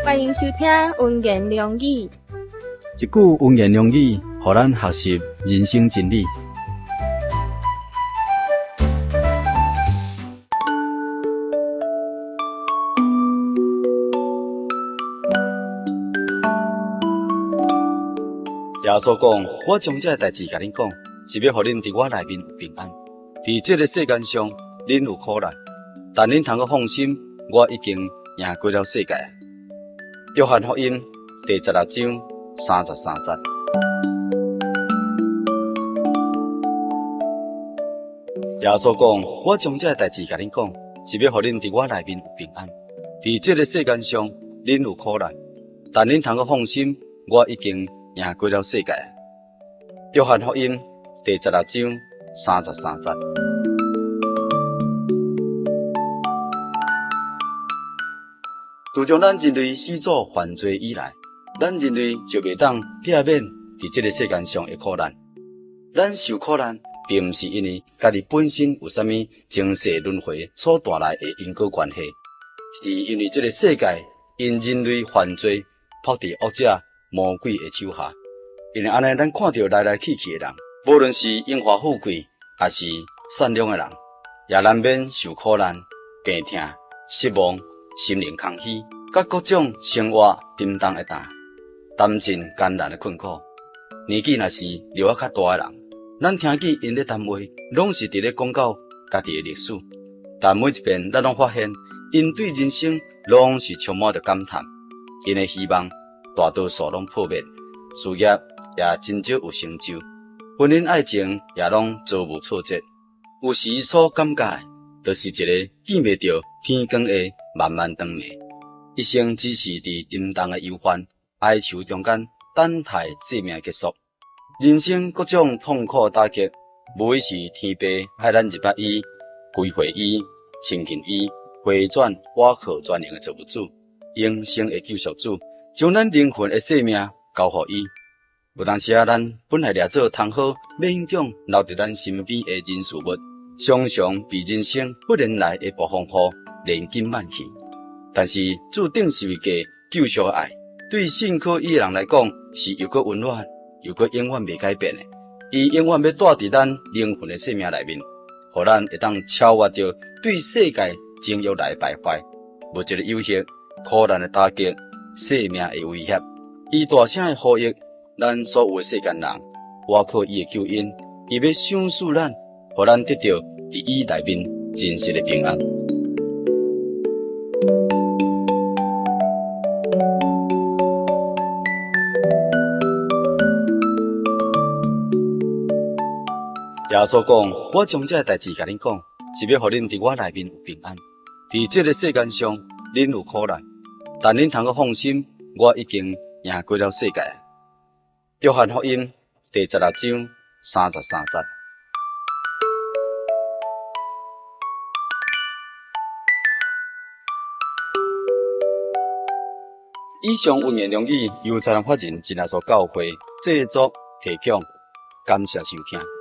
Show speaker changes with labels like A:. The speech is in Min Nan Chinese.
A: 歡迎收聽溫言良語。
B: 一句溫言良語，予咱學習人生真理。耶穌講：我將這个代誌共恁講，是欲予恁佇我內面有平安。佇這个世間上，恁有苦難，但恁通閣放心，我已經贏過了世界。約翰福音第十六章三十三節。耶穌講：我將這个代誌共恁講，是欲予恁佇我內面有平安。佇這个世間上，恁有苦難，但恁通閣放心，我已經贏過了世界。約翰福音第十六章三十三節。自從咱人類始祖犯罪以來，咱人類就袂當避免佇這个世間上的苦難。咱受苦難，並毋是因為家己本身有啥物前世輪迴所帶來的因果關係，是因為這个世界因人類犯罪，縛佇惡者魔鬼的手下。因為按呢，咱看著來來去去的人，無論是榮華富貴，抑是善良的人，也難免受苦難、病痛、失望、心靈空虛，佮各種生活沉重的擔，擔盡艱難的困苦。年紀若是了仔較大的人，咱聽見𪜶咧談話，攏是佇咧講到家己的歷史。但每一遍，咱攏發現，𪜶對人生攏是充滿著感嘆，𪜶的希望大多數攏破滅，事業也真少有成就，婚姻愛情也攏遭遇挫折。有時所感覺的，就是一个見袂著天光的漫漫長暝，一生只是佇沉重的憂患哀愁中間等待生命結束。人生各種痛苦打擊，無非是天父愛咱入捌伊、歸回伊、親近伊、回轉倚靠全能的造物主、永生的救贖主，將咱靈魂的性命交予伊。有當時仔，咱本來掠做通好勉強留佇咱身邊的人事物，常常被人生忽然來的暴風雨連根挽去。但是主釘十字架救贖的愛，對信靠伊的人來講，是又閣溫暖，又閣永遠袂改變的。伊永遠欲帶佇咱靈魂的生命內面，予咱會當超越著對世界情慾來敗壞、物質的誘惑、苦難的打擊、生命的威脅。伊大聲的呼籲咱所有的世間人，倚靠伊的救恩，伊欲賞賜咱，予咱得著佇伊內面真實的平安。耶穌講：我將這个代誌共恁講，是欲予恁佇我內面有平安。佇這个世間上，恁有苦難，但恁通閣放心，我已經贏過了世界。約翰福音第十六章三十三節。以上溫言良語由財團法人真耶穌教會製作提供，感謝收聽。